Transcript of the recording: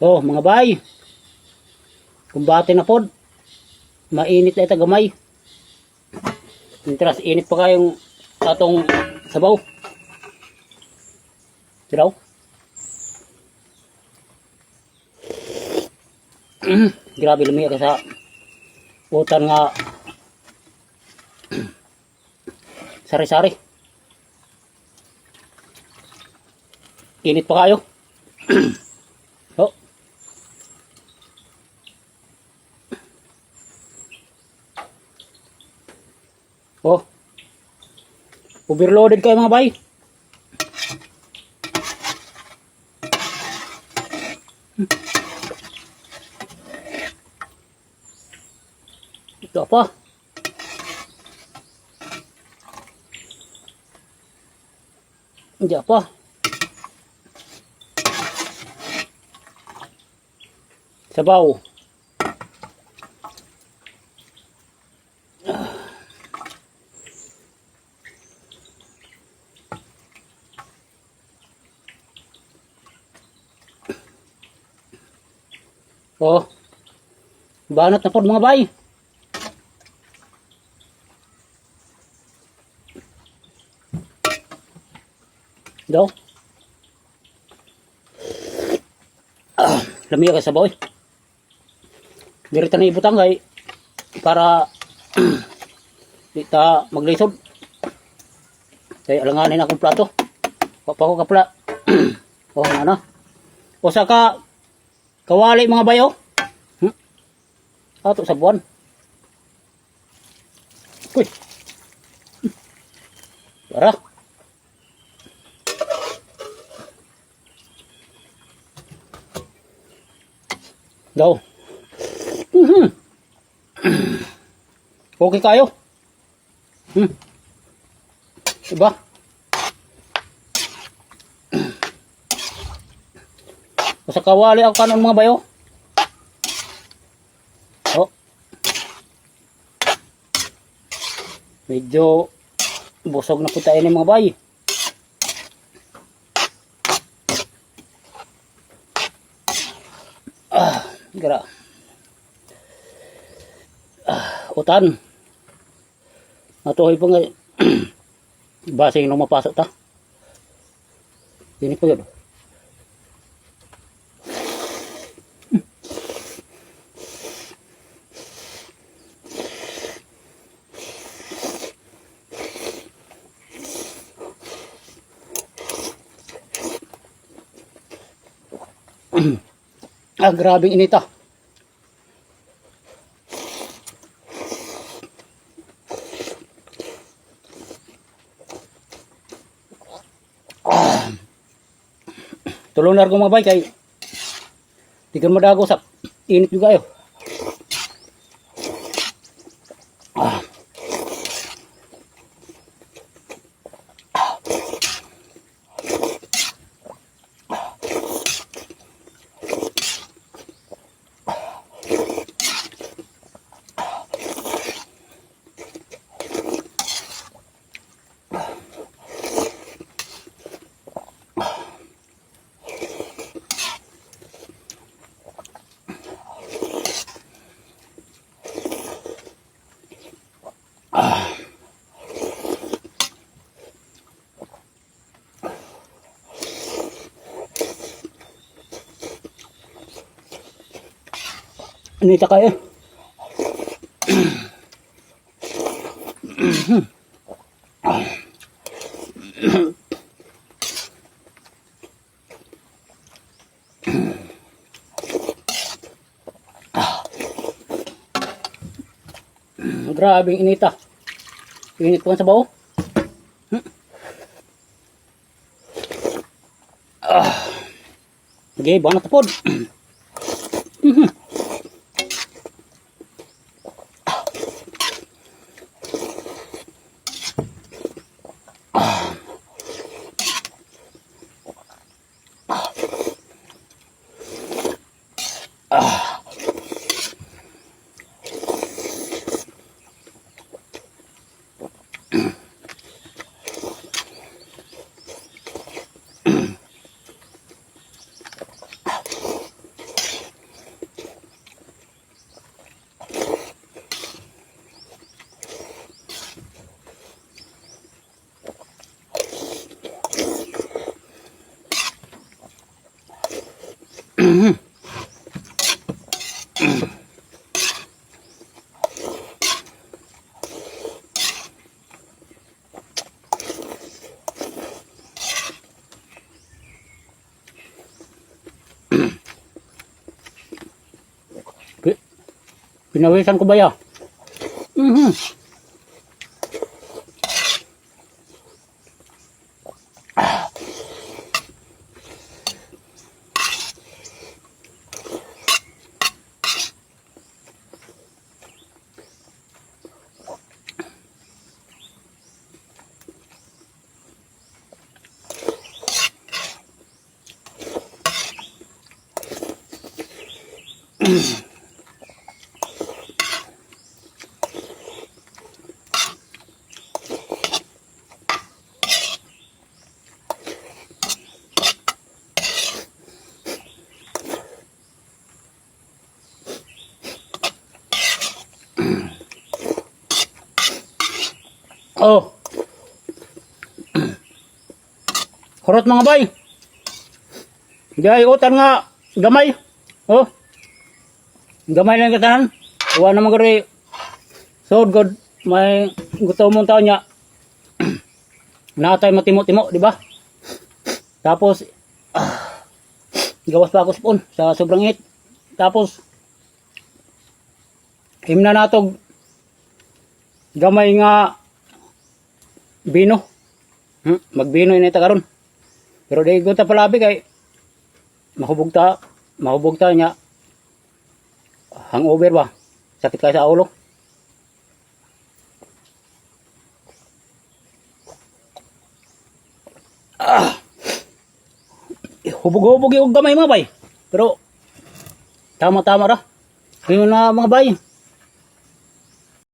Oh, mga bay. Kumbate na pod. Mainit na ita gamay. Intras, init pa kayong atong sabaw. Tiraw. Grabe lami ka sa utan nga sari-sari. Init pa kayo. Oh. Oh. Overloaded kayo, mga bay. Ito pa. Hindi pa. Sabaw. Oh. Banat na po, mga bay. Daw. Ah, lamiya kay sabaw eh. Dirita na ibutang kay para di ta maglisod. Kay alanganin akong plato. Wa pa ko kapla. Oh, ano? Usa ka kawali, mga bayo. Ato sa buwan. Uy. Tara. Daw. Okay kayo. Diba? Sa kawali ako kanon, mga bayo. Oh. Medyo busog na po tayo ng mga bay. Ah, gara. Ah, utan. Natuhoy po nga. Basing nung mapasok ta. Ini po yun. Ah, grabing inita. Ah. Tulong na mga bay kay di ka madago sa init juga ayo. Ah. Inita kayo. Grabing inita. Init po ang sabaw. Ah. Okay, banat na pod. Pinawisan ko ba ya? Oh. Kurot, mga bay. Gay utan nga gamay. Oh. Gamay lang katanan. Wa na magari. So good, may gusto mong tao niya. Natay matimo-timo, di ba? Tapos gawas pa ako spoon sa sobrang init. Tapos himna natog gamay nga bino. Magbino ini ta karon. Pero di ko ta palabi kay mahubog ta niya. Hangover ba? Sakit kay sa ulo. Ah. Hubog-hubog yung gamay, mga bay. Pero tama-tama ra. Ngayon na, mga bay.